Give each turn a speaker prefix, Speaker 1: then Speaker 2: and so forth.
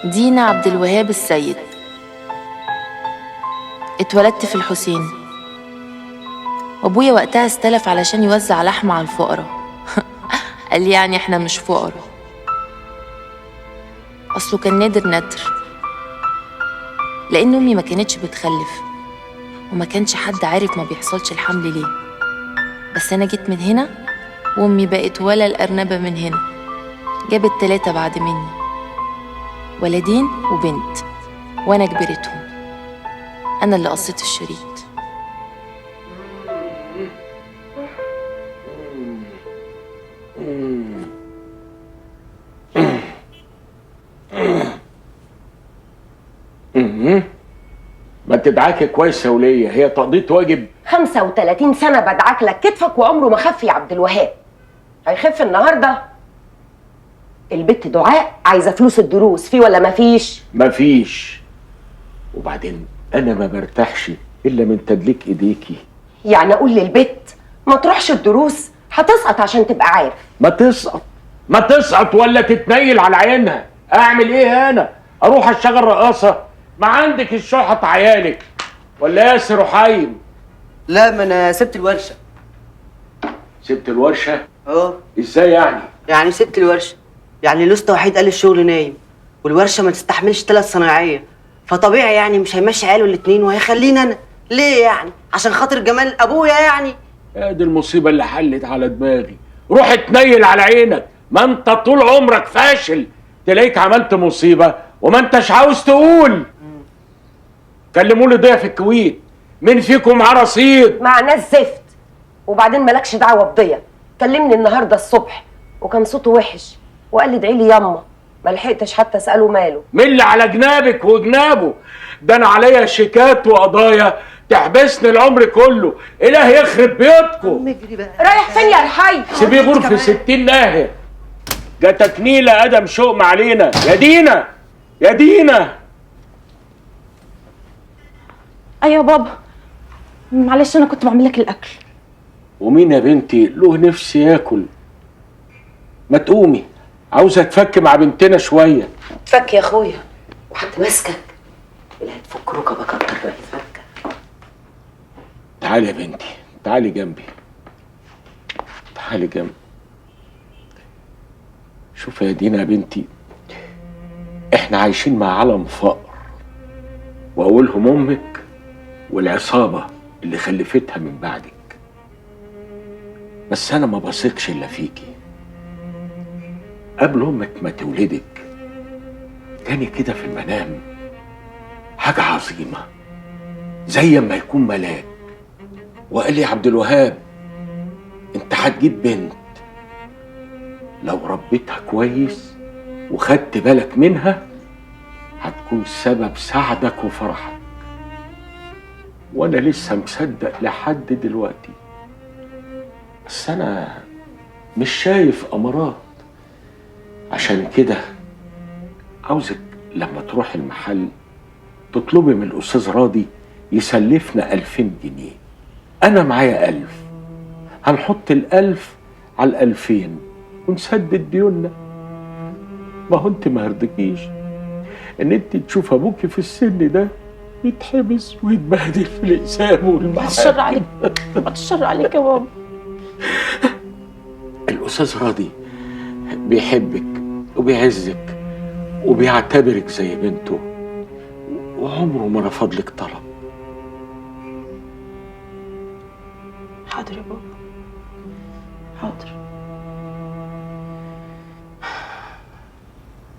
Speaker 1: دينا عبد الوهاب السيد. اتولدت في الحسين، وابويا وقتها استلف علشان يوزع لحمة على الفقراء. قال لي يعني احنا مش فقراء، اصله كان نادر ندر، لان امي ما كانتش بتخلف وما كانش حد عارف ما بيحصلش الحمل ليه. بس انا جيت من هنا وامي بقت ولا الارنبه من هنا، جابت 3 بعد مني، ولدين وبنت، وانا كبرتهم، انا اللي قصيت الشريط.
Speaker 2: ما تدعاكي كويس يا وليه، هي تقضية واجب.
Speaker 3: 35 سنة بدعك لك كتفك وعمره ما خف يا عبد الوهاب. هيخف النهارده؟ البت دعاء عايزة فلوس الدروس، في ولا مفيش؟
Speaker 2: مفيش. وبعدين أنا ما برتاحش إلا من تدليك إيديكي.
Speaker 3: يعني أقول للبت ما تروحش الدروس هتسقط عشان تبقى عارف.
Speaker 2: ما تسقط، ما تسقط ولا تتنيل على عينها. أعمل إيه أنا؟ أروح أشتغل رقاصة؟ ما عندك الشحط عيالك ولا ياسر وحايم؟
Speaker 4: لا، ما انا سبت الورشة.
Speaker 2: سبت الورشة؟
Speaker 4: اه.
Speaker 2: ازاي يعني؟
Speaker 4: يعني سبت الورشة، يعني الاسطى وحيد قال الشغل نايم، والورشه ما تستحملش 3 صنايعيه، فطبيعي يعني مش هيمشي عياله الاثنين وهيخليني انا. ليه يعني؟ عشان خاطر جمال ابويا يعني.
Speaker 2: ادي المصيبة اللي حلت على دماغي. روح اتنيل على عينك، ما انت طول عمرك فاشل، تلاقيك عملت مصيبة وما انتش عاوز تقول. كلموا لي ضيف الكويت، مين فيكم معاه رصيد؟
Speaker 3: مع ناس زفت. وبعدين مالكش دعوه بضية، كلمني النهارده الصبح وكان صوته وحش وقال لي ادعي لي ياما، ما لحقتش حتى اساله ماله.
Speaker 2: مين اللي على جنابك وجنابه؟ ده انا عليا شيكات وقضايا تحبسني العمر كله، اله يخرب بيوتكم.
Speaker 3: رايح فين يا الحي؟
Speaker 2: سيبيه غرفة 60 ناهي. جاتك نيله ادم شؤم علينا يا دينا، يا دينا.
Speaker 5: ايوه بابا، معلش انا كنت بعمل لك الاكل.
Speaker 2: ومين يا بنتي له نفسي ياكل؟ ما تقومي، عاوزه اتفك مع بنتنا شوية.
Speaker 3: تفك يا اخويا، وحد ماسكك اللي هتفك ركبك اكتر ما يتفك.
Speaker 2: تعالي يا بنتي، تعالي جنبي، تعالي جنبي. شوفي يا دينا يا بنتي، احنا عايشين مع عالم فقر، واولهم امك والعصابه اللي خلفتها من بعدك. بس انا ما بثقش الا فيكي. قبل امك ما تولدك جاني كده في المنام حاجة عظيمة، زي ما يكون ملاك، وقال لي يا عبد الوهاب انت هتجيب بنت، لو ربيتها كويس وخدت بالك منها هتكون سبب سعدك وفرحك. وانا لسه مصدق لحد دلوقتي، بس انا مش شايف امارات. عشان كده عاوزك لما تروح المحل تطلبي من الاستاذ راضي يسلفنا 2000 جنيه. انا معايا 1000، هنحط ال1000 على 2000 ونسدد ديوننا. ما هو انت ما يرضيكيش ان انت تشوف ابوكي في السن ده يتحبس ويتبهدل في الاقسام والمحاكم.
Speaker 5: الشر عليك، الشر عليك يا بابا.
Speaker 2: الاستاذ راضي بيحبك وبيعزك وبيعتبرك زي بنته، وعمره ما رفض لك طلب.
Speaker 5: حاضر يا بابا، حاضر.